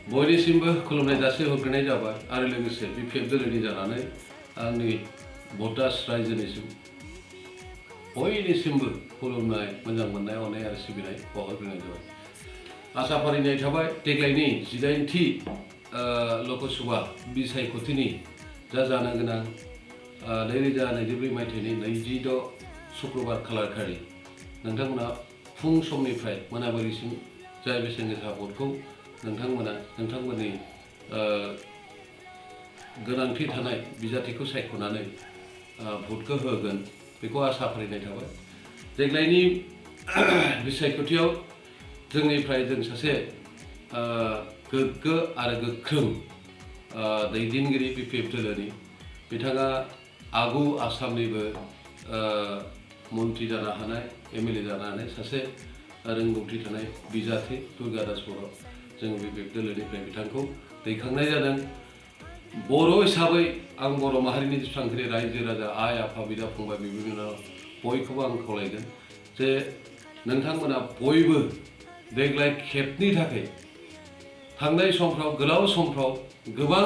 बयनिसिमबो खुलुमनाय जासि हरग्रोनाय जाबाय आरो लोगोसे बिपिएफ दोलोनि जानानै आंनि भटार्स रायजोनिसिम बयनिसिमबो खुलुमनाय मोजां मोननाय अननाय आरो सिबिनाय बावहरग्रोनाय जाबाय। आसा फारिनाय थाबाय देग्लायनि 18थि लकसभा बिसायख'थिनि जा जानो गोनां 2024 मायथाइनि 26 शुक्रबार खालारखालि नोंथांमोना फुं समनिफ्राय मोनाबिलिसिम जाय बेसेन गोसा भटखौ नोंथांमोननि गोनांथि थानाय बिजाथिखौ सायख'नानै भटखौ होगोन बेखौ आसा फारिनाय थाबाय। देग्लायनि बिसायख'थियाव जोंनिफ्राय जों सासे गोग्गो आरो गोख्रों दैदेनगिरि बिपिएफ दोलोनि बिथाङा आगु आसामनिबो मन्त्रि जानो हानाय एमएलए जानो हानाय सासे रोंगौथि थानाय बिजाथि दुर्गादास बर' जों बिपिएफ दोलोनिफ्राय बिथांखौ दैखांनाय जादों। बर' हिसाबै आं बर' माहारिनि जेसेबांखिनि रायजो राजा आइ आफा बिदा फंबाय बिब' बिनानाव बयखौबो आं खावलायगोन जे नोंथांमोना बयबो देग्लाय खेबनि थाखाय थांनाय समफ्राव गोलाव समफ्राव गोबां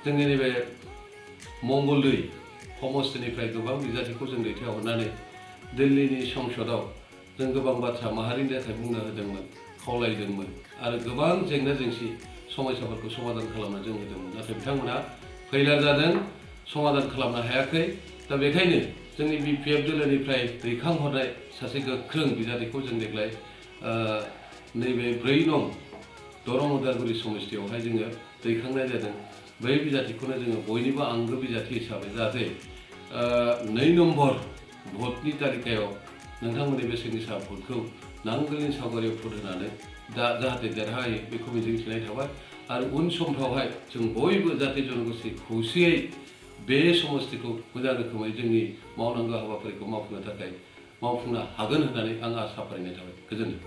जोंनि नैबे मंगलदै समस्तिनिफ्राय गोबां बिजाथिखौ जों दैथायहरनानै दिल्लीनि संसदआव जों गोबां बाथ्रा माहारिनि थाखाय बुंनो होदोंमोन खावलायदोंमोन आरो गोबां जेंना जेंसि समस्याफोरखौ समाधान खालामनो जों होदोंमोन। नाथाय बिथांमोना फैलार जादों, समाधान खालामनो हायाखै। दा बेखायनो जोंनि बिपिएफ दोलोनिफ्राय दैखांहरनाय सासे गोख्रों बिजाथिखौ जों देग्लाय नैबे 4 नं दरं उदालगुरि समस्तियावहाय जोङो दैखांनाय जादों। बै बिजाथिखौनो जोङो बयनिबो आंगो बिजाथि हिसाबै जाहाथे 2 नम्बर भटनि तालिकायाव नोंथांमोननि बेसेन गोसा भटखौ नांगोलनि सावगारियाव भट होनानै जाहाथे देरहायो बेखौ मिजिंथिनाय थाबाय। आरो उन समफ्रावहाय जों बयबो जाहाथे जनगोष्ठी खौसेयै बे समस्तिखौ मोजां रोखोमै जोंनि मावनांगौ हाबाफारिखौ मावफुंनो हागोन होननानै आं आसा फारिनाय थाबाय। गोजोन्थों।